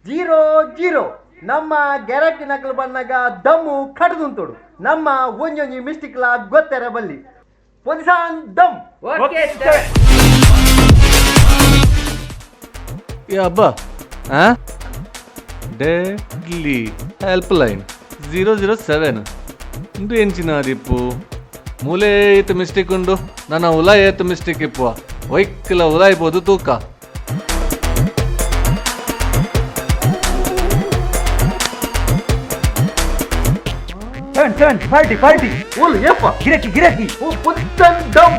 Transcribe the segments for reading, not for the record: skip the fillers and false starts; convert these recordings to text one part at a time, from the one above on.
Zero zero ನಮ್ಮ ಗೆರಟಿ ನಕಲು ಬಂದಾಗ ದಮ್ಮು ಕಡ್ದುಂತೋಡು ನಮ್ಮ ಒಂಜೊಂಜಿ ಮಿಸ್ಟಿಕ್ಲ ಗೊತ್ತೆರ ಬಲ್ಲಿ ಪೊನ್ಸಾನ್ ದಮ್. ಓಕೆ. ಏ ಅಬ್ಬ, ಆ deadly help line 007 ಇಂದು ಎಂಚಿನ ದಿಪ್ಪು ಮೂಲೆ ಏತ್ ಮಿಸ್ಟೇಕ್ ಉಂಡು, ನನ್ನ ಉಲ ಏತ್ ಮಿಸ್ಟೇಕ್ ಇಪ್ಪುವ, ವೈಕ್ಲ ಉಲಾಯ್ಬೋದು ತೂಕ. Seven seven party party. ಓಲ್ ಏಪ್ಪ? ಗಿರಕಿ ಗಿರಕಿ. ಓ ಪೊನ್ಸಾನ್ ದಮ್.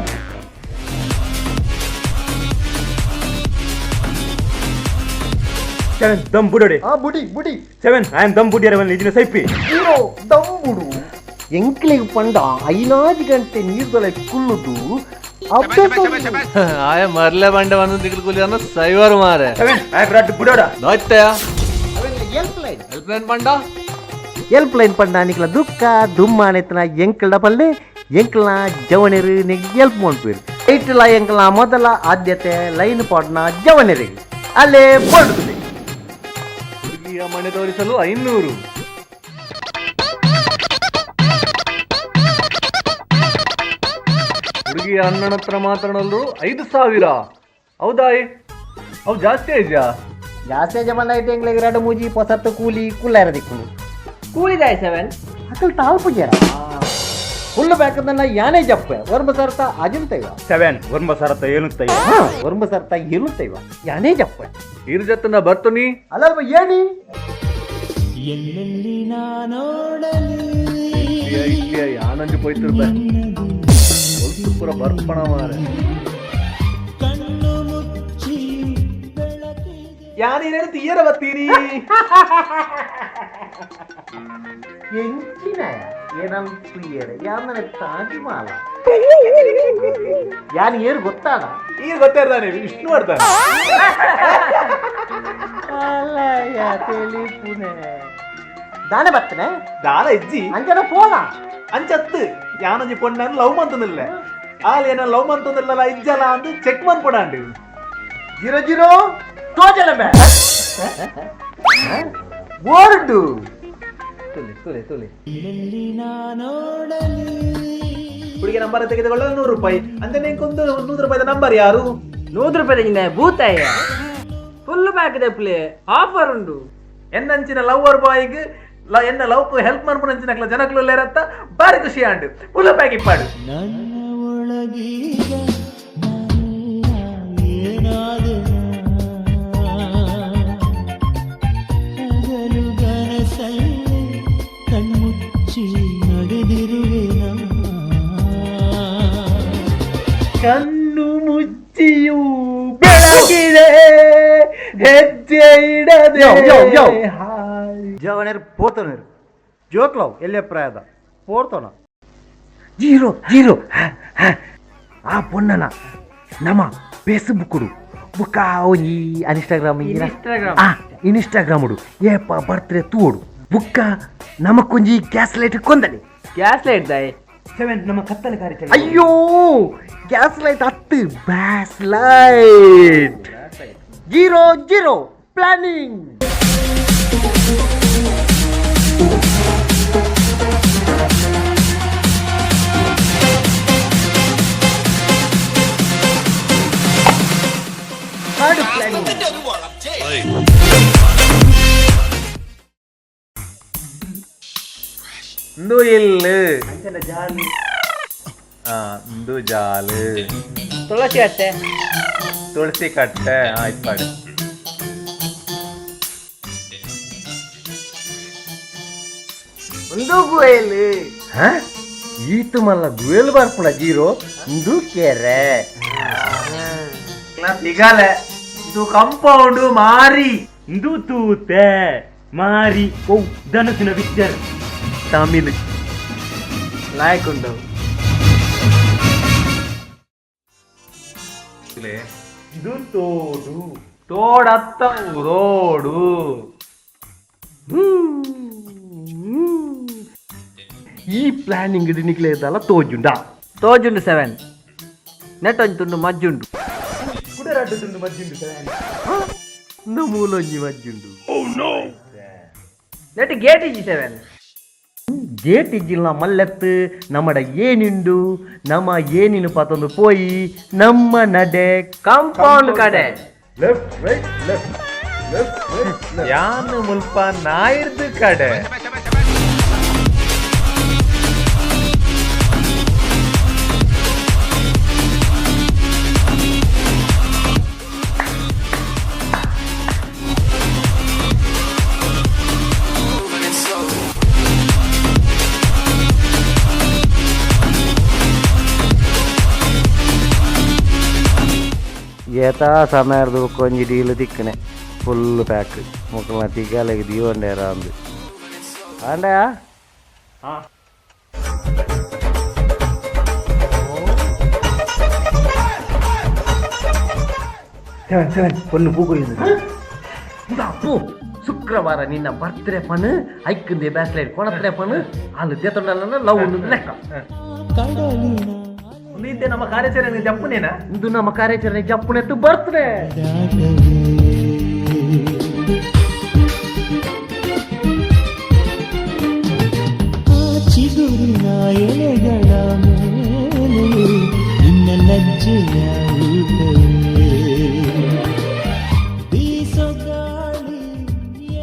ಸೆವೆನ್ ದಮ್ ಬುಡೋಡೆ. ಆ ಬುಡಿ ಬುಡಿ. ಸೆವೆನ್ I ದಮ್ ಬುಡಿಯರ ಇದಿನ ಸೈಪಿ. ಜೀರೋ ದಮ್ ಬುಡು. ಎಂಕ್ಲೆಗ್ ಪಂಡ ಐನಾಜ್ ಗಂಟೆ ನೀರ್ದೊಲೆ ಕುಲ್ಲುದು ಅಭ್ಯಾಸ ಉಂಡು. ಆಯ ಮರ್ಲೆ ಬಂಡೆ ಒಂದು ದಿಗ್ಲು ಕೂಲಿ ಅನ್ನ ಸೈವರ್ ಮಾರೆ. ಸೆವೆನ್ I ಬ್ರಾಡ್ ಬುಡೋಡ. ದೋಯ್ತೆಯ. ಅವೆಲ್ಲ help line. Help line ಪಂಡ? ಹೆಲ್ಪ್ ಲೈನ್ ಪಂಡ ನಿಕ್ಲ ದುಃಖ ದುಮ್ಮಾನೆತ್ತನ ಎಂಕಲ್ಡ ಪಲ್ಲೆ, ಎಂಕಲ್ನ ಜವನೆರು ನಿಗ್ ಹೆಲ್ಪ್ ಮಾಡ್ಪೇರು. ಐಟ್ಲ ಎಂಕಲ್ನ ಮೊದಲ ಆದ್ಯತೆ ಲೈನ್ ಪಾಡ್ನ ಜವನೆರಿಗೆ ಅಲ್ಲೇ ಪಡುತ್ತದೆ. ಹುಡುಗಿಯ ಮನೆ ತೋರಿಸಲು 500. ಹುಡುಗಿಯ ಅಣ್ಣನ ಹತ್ರ ಮಾತನಾಡಲು 5000. ಹೌದಾ? ಅವು ಜಾಸ್ತಿ ಆಯ್ತಾ? ಜಾಸ್ತಿ ಜಮನ್ ಐಟ್ ಎಂಕ್ಲೆಗ್ ಎರಡು ಮೂಜಿ ಪೊಸತ್ತು ಕೂಲಿ ಕುಲ್ಲಾರ ದಿಕ್ಕುನು. ಕೂಲಿದಾಯ್ ಸೆವೆನ್. ಅಕಲ್ ತಾಳ್ಪು ಜರ ಹುಲ್ಲು ಬೇಕದನ್ನ ಯಾನೇ ಜಪ್ಪೆ ಒರ್ಬ ಸರ್ತ ಅಜಂತೈವ. ಸೆವೆನ್ ಒರ್ಮ ಸರತ್ತ ಏನುತ್ತಯ್ಯ? ಒರ್ಬ ಸರ್ತ ಏನುತ್ತೈವ ಯಾನೇ ಜಪ್ಪೆ. ಇರ್ ಜೊತೆ ಬರ್ತನಿ. ಅಲ್ಲಲ್ಪ ಏನಿ? ಇಡ್ಲಿಯ ಇಡ್ಲಿಯ ಯಾನಂಜು ಪೋಯ್ತಿರ್ಬೆ ಒಲ್ತು ಪೂರ ಬರ್ಪಣ ಮಾರೆ. ಯಾನೇನು ತೀಯರ ಬತ್ತೀರಿ? ಎಂಚಿನಾಯ ಏನಂತ ಯಾಮನೆ ತಾಜಿಮಾಲ ಯಾನ್ ಏರು ಗೊತ್ತಾಡ. ಈಗ ಗೊತ್ತಿರ್ತಾನೆ ವಿಷ್ಣು ಮಾಡ್ತಾನೆ. ಅಲ್ಲಯ್ಯ ತಿಳಿಪುನೆ ದಾನೆ ಬತ್ತನೆ. ದಾಲ ಇಜ್ಜಿ. ಅಂಚನ ಫೋನ. ಅಂಚತ್ತು ಯಾನಂಜಿ ಪೊಣ್ಣನ್ ಲವ್ ಮಂತನಿಲ್ಲ, ಆಲ್ ಏನ ಲವ್ ಮಂತನಿಲ್ಲ ಇಜ್ಜಲ ಅಂತ ಚೆಕ್ ಮನ್ಪೊಡಾಂಡು. ಜೀರೋ ಜೀರೋ ತೋಜಲ ಬೇ ಬೋರ್ಡು ತುಲೆ ತುಲೆ ತುಲೆ. ಹುಡುಗಿ ನಂಬರ್ ತೆಗೆದುಕೊಳ್ಳಲು 100 ರೂಪಾಯಿ ಅಂದ್ರೆ ನಿಂಕೊಂದು 100 ರೂಪಾಯಿದ ನಂಬರ್ ಯಾರು? 100 ರೂಪಾಯಿ ಭೂತಾಯ ಫುಲ್ ಪ್ಯಾಕ್ ದೆಪ್ಲೆ ಆಫರ್ ಉಂಡು. ಎನ್ನಂಚಿನ ಲವರ್ ಬಾಯ್ಗ್ ಎನ್ನ ಲವ್ ಹೆಲ್ಪ್ ಮನ್ಪುನಂಚಿನ ಜನಕ್ಲು ಲೇರತ್ತ ಬಾರಿ ಖುಷಿ ಆಂಡು ಪುಲ್ಲ ಪ್ಯಾಕ್ ಇಪ್ಪಾಡು. ನನ್ನ ಒಳಗೀಗ ಏನಾದ ಹಗಲುಗನಸಲ್ಲೇ ಕಣ್ಮುಚ್ಚಿ ನಡೆದಿರುವೆನಾ? ಕಣ್ಣು ಮುಚ್ಚಿಯೂ ಬೆಳಗಿದೆ ಹೆಜ್ಜೆ ಇಡದೆ. ಯೋ, ಯೋ, ಯೋ. ಹಾಯ್. ಜವನೇರು ಪೋತನೇರು ಜೋಕ್ಲವ್ ಎಲ್ಲೇ ಪ್ರಾಯದ ಪೋರ್ತೋನ ಜೀರೋ ಜೀರೋ ಆ ಪೊನ್ನನ ನಮ್ಮ ಫೇಸ್ಬುಕ್ ಬುಕ್ಕ ಒಂಜಿ ಇನ್ಸ್ಟಾಗ್ರಾಮ್. ಇನ್ಸ್ಟಾಗ್ರಾಮ್. ಆ ಇನ್ಸ್ಟಾಗ್ರಾಮ್ ಏಪ ಬರ್ತ್ರೆ ತೂಡು ಬುಕ್ಕ ನಮಕ್ಕೊಂಜಿ ಗ್ಯಾಸ್ ಲೈಟ್ ಕೊಂದನೆ. ಗ್ಯಾಸ್ ಲೈಟ್ ದಾಯ್? ಸೆವೆನ್ ನಮ್ಮ ಕತ್ತಲೆ ಕಾರ್ಯ. ಅಯ್ಯೋ, ಗ್ಯಾಸ್ ಲೈಟ್ ಹತ್ತು ಬ್ಯಾಸ್ light. Zero zero planning. ಇಂದು ಇಲ್ಲ ಇಂದು ಜಾಲು. ತುಳಸಿ ಅಟ್ಟೆ. ತುಳಸಿ ಕಟ್ಟೆ ಇಪ್ಪಾಡು. ಒಂದು ಗುಯಲ್. ಈತು ಮಲ್ಲ ಗುಯಲ್ ಬರ್ಪುಣ ಜೀರೋ ಇಂದು ಕೆರೆ. ಸಿಗಲೆ ಇದು ಕಂಪೌಂಡ್ ಮಾರಿ. ಇಂದು ತೂತೆ ಮಾರಿ ಓ ಧನಸಿನ ಪಿಕ್ಚರ್. ತಮಿಳ್. ಲಾಯಕ್ ಉಂಡು. ಇದು ತೋಡು. ತೋಡತ್ತ ರೋಡು. ಈ ಪ್ಲಾನಿಂಗ್ ನಿಕ್ಲೆ ಇದ್ದಲ್ಲ ತೋಜುಂಡ? ತೋಜುಂಡು ಸೆವೆನ್, ನೆಟ್ ಒಂಜಿ ತುಂಡು ಮಜ್ಜುಂಡು. ಕುಡರಾಟ ತುಂಡು ಮಜ್ಜುಂಡು ಸೆವೆನ್. ನಮೂಲೊಂಜಿ ಮಜ್ಜುಂಡು. ನೆಟ್ ಗೇಟ್ ಇಜ್ಜಿ ಸೆವೆನ್. ಗೇಟ್ ಇಜ್ಜಿಲ್ಲ ಮಲ್ಲೆತ್ತು ನಮ್ಮಡ ಏನಿಂಡು ನಮ್ಮ ಏನಿನು ಪತೊಂದು ಪೋಯಿ ನಮ್ಮ ನಡೆ ಕಾಂಪೌಂಡ್ ಕಡೆ. Left right left left right. ಯಾನ್ ಮುಲ್ಪ ನಾಯಿರ್ದು ಕಡೆ. ಏತಾ ಸಮಯದ ಒಂಜಿ ಡೀಲ್ ತಿಕ್ಕನೆ ಫುಲ್ ಪ್ಯಾಕ್ ಮೊಕ್ಕಲ್ನ ತಿಗ್ಗಾಲೆಗ್ ದೀವೊಂಡೇರ ಅಂದು ಆಂಡ. Seven seven ಪೊನ್ನು ಪೂಕೊಯ್ಯುಂದು. ಅಪ್ಪು ಶುಕ್ರವಾರ ನಿನ್ನ ಬರ್ತ್ಡೇ ಪನ್ ಐಕ್ಂದೆ ಬ್ಯಾಸ್ಲೈಟ್ ಕೊಣತ್ರೆ ಪನ್ ಅಲ್ಲಿ ದೇತೊಂಡಲ್ಲ ಲವ್ ಲೆಕ್ಕ. ಕಡಲಿನ ಒಂದು ಇದ್ದೆ ನಮ್ಮ ಕಾರ್ಯಾಚರಣೆ ಜಪ್ಪುನೇನಾ? ಇಂದು ನಮ್ಮ ಕಾರ್ಯಾಚರಣೆ ಜಪ್ಪುನೆತ್ತು ಬರ್ತ್ಡೇ. ದಾಟವೇ ಆ ಚಿಗುರಿನ ಎಲೆಗಳ ಮೇಲೆ ನಿನ್ನ ಲಜ್ಜೆಯ ಊಟವೇ ಬೀಸೋ ಗಾಳಿ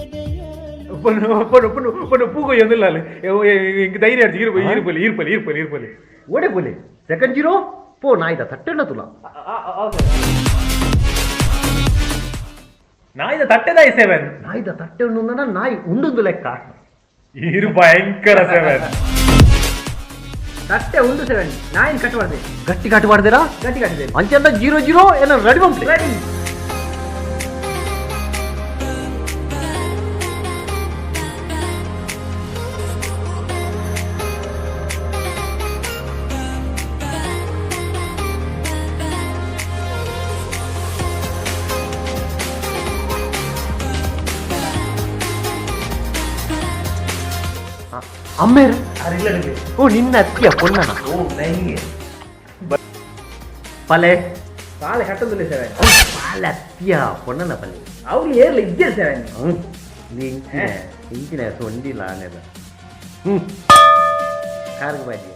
ಎದೆಯಲ್ಲಿ. ಪೊನ್ನು ಪೊನ್ನು ಪೊನ್ನು ಪೊನ್ನು ಪೂಕೊಯ್ಯೊಂದಿಲ್ಲ ಅಲ್ಲಿ. ಇಂಕ್ ಧೈರ್ಯ ಇರ್ಪೊಲಿ ಇರ್ಪೊಲಿ ಇರ್ಪೊಲಿ ಇರ್ಪೊಲಿ ಇರ್ಪೊಲಿ. ಓಡೆ ಪೋಲೆ ಸೆಕೆಂಡ್ ಜೀರೋ ಪೋ ನಾಯ್ದ ತಟ್ಟೆಣ್ಣ ತುಲ. ನಾಯಿದ ತಟ್ಟೆದಾಯಿ ಸೆವೆನ್. ನಾಯ್ದ ತಟ್ಟೆ ಉಂಡು ನಾಯಿ ಉಂಡುಂದು ಲೆಕ್ಕ. ಇರು ಭಯಂಕರ ಸೆವೆನ್. ತಟ್ಟೆ ಉಂಡು ಸೆವೆನ್, ನಾಯಿನ್ ಕಟ್ ಮಾಡ್ದೆ. ಗಟ್ಟಿ ಕಟ್ ಮಾಡ್ದಿರಾ? ಗಟ್ಟಿ ಕಟ್ಟಿದೆ. ಅಂಚೆಂತ ಜೀರೋ ಜೀರೋ ಏನೋ ರೆಡಿ ಬಂಪ್ಲಿ. ರೆಡಿ. ಅಮ್ಮೇರು ಓ ನಿನ್ನ ಅತ್ತಿಯ ಪೊನ್ನನ ಓ ನೈಗೆ. ಪಲೆ. ಪಾಲೆ ಕಟ್ಟೊಂದಿಲ್ಲ ಸೆವೆನ್. ಪಾಲೆ ಅತ್ತಿಯ ಪೊನ್ನನ ಪಲೆ. ಅವ್ರು ಏರ್ಲ ಇದ್ದೇರು ಸೆವೆನ್. ಹ್ಮ್ ಇಂಚಿನ ಇಂಚಿನ ಸೊಂಡಿಲ್ಲ ಆನೆದ ಹ್ಮ್ ಕಾರ್ಗ ಬಾಜಿ.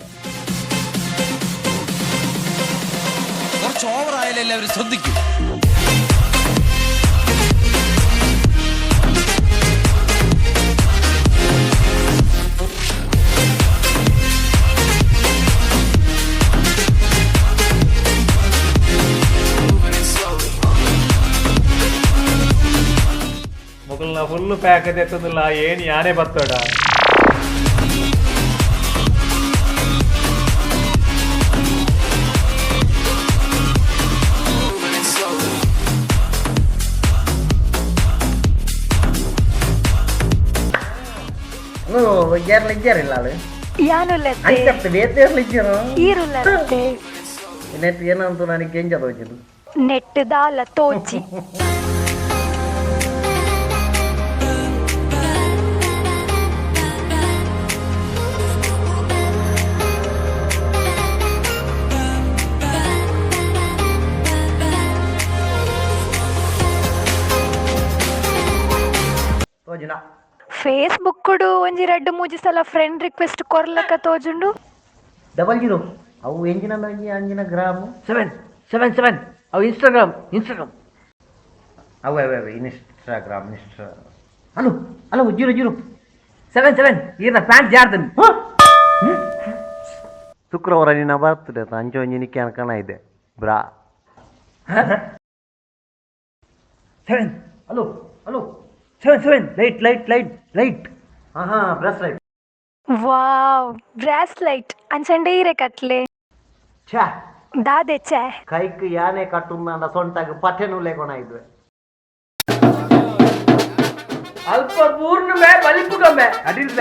കുറച്ച് ഓവറായാലും എല്ലാവരും ശ്രദ്ധിക്കും. ಮೊಗಲ್ನ ಫುಲ್ ಪ್ಯಾಕ್ ಎತ್ತೊಂದಿಲ್ಲ ಏನು ಯಾನೇ ಬತ್ತೋಡ. ಓ ಏರ್ಲ ಇಜ್ಜಾರಿಲ್ಲ ಆಳು. ಯಾನುಲ್ಲತ್ತೆ. ಅಂಚತ್ತು ಬೇತೇರ್ಲ ಇಜ್ಜಾರು. ಈರುಲ್ಲತ್ತೆ. ನೆಟ್ ಏನಂತ ನನಗೆ ಕೆಂಜದ ಹೋಗಿದ್ದು. ನೆಟ್ ದಾಲ ತೋಚಿ. ತೋಜಿನ. ಫೇಸ್ಬುಕ್ ಒಂಜಿ ರಡ್ಡು ಮೂಜಿ ಸಲ ಫ್ರೆಂಡ್ ರಿಕ್ವೆಸ್ಟ್ ಕೊರ್ಲಕ ತೋಜುಂಡು. ಡಬಲ್ ಜೀರೋ ಅವು ಎಂಜಿನ ಒಂಜಿ ಅಂಜಿನ gram. Seven seven seven ಅವು ಇನ್ಸ್ಟಾಗ್ರಾಮ್ ಇನ್ಸ್ಟಾಗ್ರಾಮ್. ಅವೆ ಅವೆ ಅವೆ Instagram insta. Hello hello zero zero. Seven seven ಈರ್ನ pant ಜಾರ್ದನ್. ಶುಕ್ರವಾರ ನಿನ್ನ ಬರ್ತದೆ ಅಂಚೆ ಒಂಜಿ ನಿಕ್ಕೆ ಅನ್ಕಣ ಇದೆ ಬ್ರಾ. Seven. Hello hello. Seven seven light light light light. ಹಾಂ ಹಾಂ brush light. Wow bracelet ಅಂಚಂಡೆ ಈರೆ ಕಟ್ಲೆ. ಛಾ. ದಾದೆ ಛೇ. ಕೈಕ್ ಯಾನೆ ಕಟ್ಟುಂದ ಸೊಂಟಾಗ ಪಠೆನು ಲೇಕೊಣ ಇದ್ವೆ. ಅಲ್ಪ ಪೂರ್ಣ ಮೇ ಬಲಿಪುಗಮ್ಮೆ. ಅಡಿಲ್.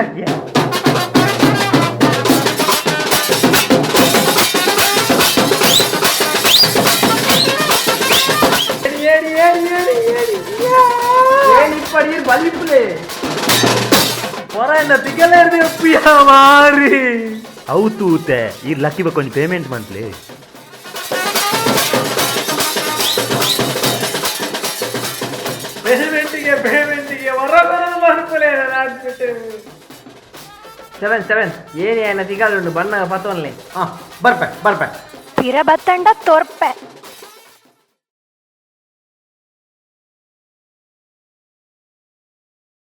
ಏಡಿ ಏಡಿ ಏಡಿ ಏಡಿ ಏಡಿ ಇಪ್ಪಡಿ ಈರ್ ಬಲಿಪುಲೆ. ಹೊರ ಎನ್ನ ತಿಗಲೇರ್ದೆ ಉಪ್ಪಿಯ ಮಾರಿ. ಅವು ತೂತೆ ಈ ಲಕ್ಕಿ ಕೊಂಚ ಪೇಮೆಂಟ್ ಮನ್ಪ್ಲೆ. ಪೇಮೆಂಟಿಗೆ ಪೇಮೆಂಟಿಗೆ ಹೊರಬರದು ಮನ್ಪುಲೆ ಅಡ್ಮಿಟ್. ಸೆವೆನ್ ಸೆವೆನ್ ಏನೇ ಆಯ್ನ ತಿಗಾಳುಂಡು ಬಣ್ಣ ಪತ್ತೊನ್ಲೆ. ಹಾ, ಬರ್ಪೆ ಬರ್ಪೆ. ಪಿರ ಬತ್ತಂಡ ತೊರ್ಪೆ.